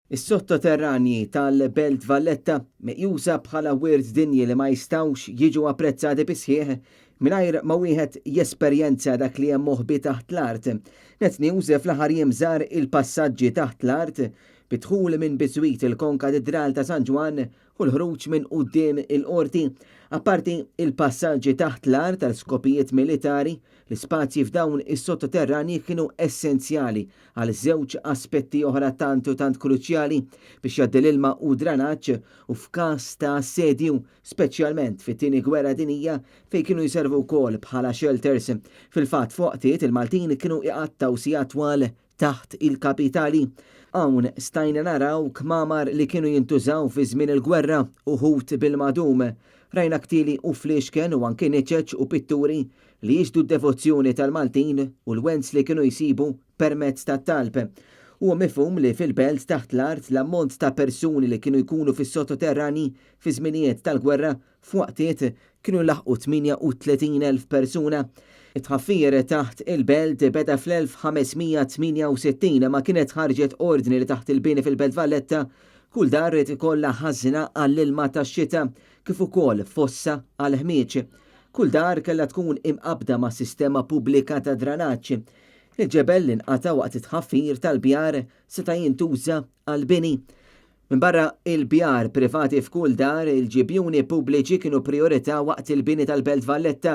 Is-sottoterranji tal-Belt Valletta, meqjusa bħala wirt dinji li ma jistgħux jiġu apprezzati bis-sħiħ mingħajr ma wieħed jesperjenza dak li hemm moħbi taħt l-art. Net News fl-aħħar jiem żar il-passaġġi taħt l-art bid-dħul minn biswit il-Konkatidral ta' San Ġwann u l-ħruġ minn quddiem il-Qorti. Apparti il-passaġġi taħt l-art għal skopijiet militari, l-ispazji f'dawn is-sottoterranji kienu essenzjali għal żewġ aspetti oħra tant u tant kruċjali biex jgħaddi l-ilma u dranaġġ u f'każ ta' assedju, speċjalment fit-Tieni Gwerra Dinjija fejn kienu jservu wkoll bħala shelters. Fil-fatt f'waqtiet il-Maltin kienu iqattgħu sigħat twal taħt il-kapitali. Hawn stajna naraw kmamar li kienu jintużaw fi żmien il-gwerra, uħud bil-madum. Rajna ktili u fliexken u anki niċeċ u pitturi li jixhdu d-devozzjoni tal-Maltin u l-wens li kienu jsibu permezz tat-talb. Huwa mifhum li fil-belt taħt l-art l-ammont ta' persuni li kienu jkunu fis-sottoterrani fi żminijiet tal-gwerra f'waqtiet kienu laħqu 38,000 persuna. It-tħaffir taħt il-belt beda fl-1568 ma kienet ħarġet ordni li taħt il-bini fil-Belt Valletta kull dar irid ikollha ħażna għall-ilma tax-xita kif ukoll fossa għall-ħmieġ. Kull dar kellha tkun imqabbda ma' sistema pubblika ta' dranaġġ. Il-ġebel li nqata' waqt it-tħaffir tal-bjar seta' jintuża għall-bini. Minbarra il-bjar privati f'kull dar, il-ġibjuni pubbliċi kienu prijorità waqt il-bini tal-Belt Valletta.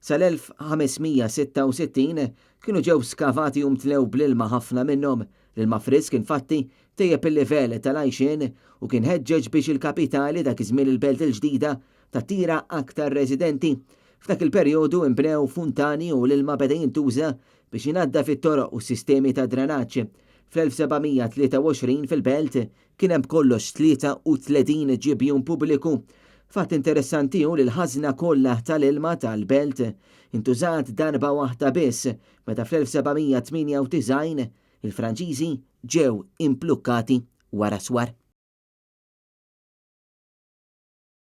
Sal-1566 kienu ġew skavati u mtlew bl-ilma ħafna minnhom. L-ilma frisk, infatti, tejjeb il-livell tal-għajxien u kien ħeġġeġ biex il-kapitali, dak iż-żmien il-Belt il-Ġdida, tattira aktar residenti. F'dak il-perjodu inbnew funtani u l-ilma beda jintuża biex inaddaf it-toroq u s-sistemi ta' dranaġġ. Fl-1723 fil-belt kien hemm b'kollox 33 ġibjun pubbliku. Fatt interessanti hu li l-ħażna kollha tal-ilma tal-belt intużat darba waħda biss meta fl-1798 il-Franċiżi ġew implukkati wara swar.